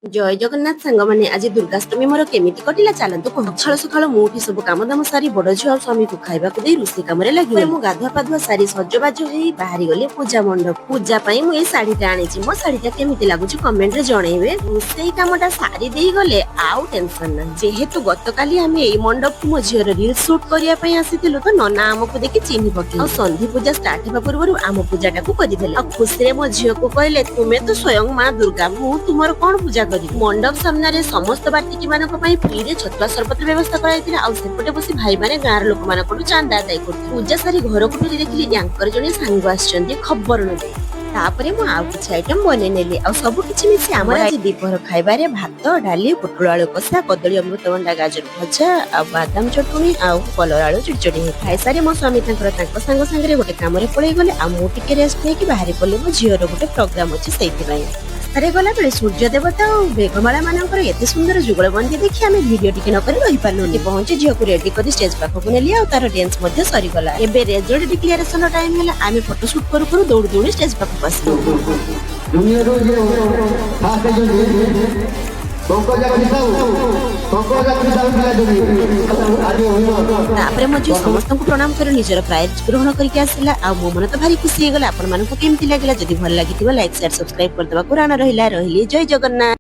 ଜୟ ଜଗନ୍ନାଥ ସାଙ୍ଗମାନେ, ଆଜି ଦୁର୍ଗାଷ୍ଟମୀ ମୋର କେମିତି କଟିଲା ଚାଲନ୍ତୁ କହୁଛି। ସକାଳୁ ସକାଳୁ ମୁଁ ଉଠି ସବୁ କାମ ଦାମ ସାରି ବଡ ଝିଅ ଆଉ ସ୍ୱାମୀକୁ ଖାଇବାକୁ ଦେଇ ରୋଷେଇ କାମରେ ଲାଗିଗଲି। ମୁଁ ଗାଧୁଆ ପାଧୁଆ ସାରି ସଜବାଜ ହେଇ ବାହାରି ଗଲି ପୂଜା ମଣ୍ଡପ। ପୂଜା ପାଇଁ ମୁଁ ଏଇ ଶାଢୀଟା ଆଣିଛି। ମୋ ଶାଢୀଟା କେମିତି ଲାଗୁଛି କମେଣ୍ଟରେ ଜଣେଇବେ। ରୋଷେଇ କାମଟା ସାରି ଦେଇ ଗଲେ ଆଉ ଟେନସନ ନାହିଁ। ଯେହେତୁ ଗତକାଲି ଆମେ ଏଇ ମଣ୍ଡପକୁ ମୋ ଝିଅର ରିଲ ସୁଟ୍ କରିବା ପାଇଁ ଆସିଥିଲୁ, ତ ନନା ଆମକୁ ଦେଖି ଚିହ୍ନି ପକେଇଲେ ଆଉ ସନ୍ଧି ପୂଜା ଷ୍ଟାର୍ଟ ହେବା ପୂର୍ବରୁ ଆମ ପୂଜାଟାକୁ କରିଦେଲେ। ଆଉ ଖୁସିରେ ମୋ ଝିଅକୁ କହିଲେ, "ତୁମେ ତ ସ୍ୱୟଂ ମା ଦୁର୍ଗା, ମୁଁ ତୁମର କଣ ପୂଜା କରିବି?" ମଣ୍ଡପ ସାମ୍ନାରେ ସମସ୍ତ ବାର୍ତ୍ତିକୀ ମାନଙ୍କ ପାଇଁ ଫ୍ରିରେ ଛତୁଆ ସରବତ ବ୍ୟବସ୍ଥା କରାଯାଇଥିଲା। ଆଉ ସେପଟେ ବସି ଭାଇମାନେ ଗାଁର ଲୋକମାନଙ୍କଠୁ ଚାନ୍ଦା ଆଦାୟ କରୁଥିଲେ। ପୂଜା ସାରି ଘରକୁ ଫେରି ଦେଖିଲି ୟାଙ୍କର ଜଣେ ସାଙ୍ଗ ଆସିଛନ୍ତି ଖବର ନ ଦେଇ। ତାପରେ ମୁଁ ଆଉ କିଛି ଆଇଟମ ବନେଇ ନେଲି ଆଉ ସବୁ କିଛି ମିଶି ଆମର ଆଜି ଦ୍ୱିପହର ଖାଇବାରେ ଭାତ, ଡାଲି, ପୋଟଳ ଆଳୁ କଷା, କଦଳୀ ଅମୃତଭଣ୍ଡା ଗାଜର ଭଜା ଆଉ ବାଦାମ ଚଟୁଣି ଆଉ କଲରା ଆଳୁ ଚଡ଼ଚଡ଼ି ହେଇ ଖାଇସାରି ମୋ ସ୍ୱାମୀ ତାଙ୍କର ତାଙ୍କ ସାଙ୍ଗ ସାଙ୍ଗରେ ଗୋଟେ କାମରେ ପଳେଇ ଗଲେ। ଆଉ ମୁଁ ଟିକେ ରେଷ୍ଟ ନେଇକି ବାହାରି ପଡିଲି, ମୋ ଝିଅର ଗୋଟେ ପ୍ରୋଗ୍ରାମ ଅଛି ସେଇଥିପାଇଁ। ରାସ୍ତାରେ ଗଲାବେଳେ ସୂର୍ଯ୍ୟ ଦେବତା ଆଉ ମେଘମାଳା ମାନଙ୍କର ଏତେ ସୁନ୍ଦର ଯୁଗଳବନ୍ଦୀ ଦେଖି ଆମେ ଭିଡିଓ ଟିକେ ନକରି ରହିପାରିଲୁନି। ପହଞ୍ଚି ଝିଅକୁ ରେଡି କରି ଷ୍ଟେଜ ପାଖକୁ ନେଲି ଆଉ ତାର ଡ୍ୟାନ୍ସ ମଧ୍ୟ ସରିଗଲା। ଏବେ ରେଜଲ୍ଟ ଡିକ୍ଲାରେସନ ଟାଇମ ହେଲା। ଆମେ ଫଟୋ ସୁଟ୍ କରୁ କରୁ ଦୌଡ଼ି ଦୌଡ଼ି ଷ୍ଟେଜ ପାଖକୁ ଆସିଲୁ। ଜୁନିୟରରୁ ଯିଏ ଫାଷ୍ଟ ହେଇଛନ୍ତି, ପଙ୍କଜାକ୍ଷୀ ସାହୁ। ପଙ୍କଜାକ୍ଷୀ ସାହୁ ପିଲା ଆଜି ୱିନର। ତାପରେ ମୋ ଝିଅ ସମସ୍ତଙ୍କୁ ପ୍ରଣାମ କରି ନିଜର ପ୍ରାଇଜ ଗ୍ରହଣ କରିକି ଆସିଲା ଆଉ ମୋ ମନ ତ ଭାରି ଖୁସି ହେଇଗଲା। ଆପଣମାନଙ୍କୁ କେମିତି ଲାଗିଲା? ଯଦି ଭଲ ଲାଗିଥିବ, ଲାଇକ୍, ସେୟାର, ସବସ୍କ୍ରାଇବ କରିଦେବାକୁ ରାଣ ରହିଲା। ରହିଲି, ଜୟ ଜଗନ୍ନାଥ।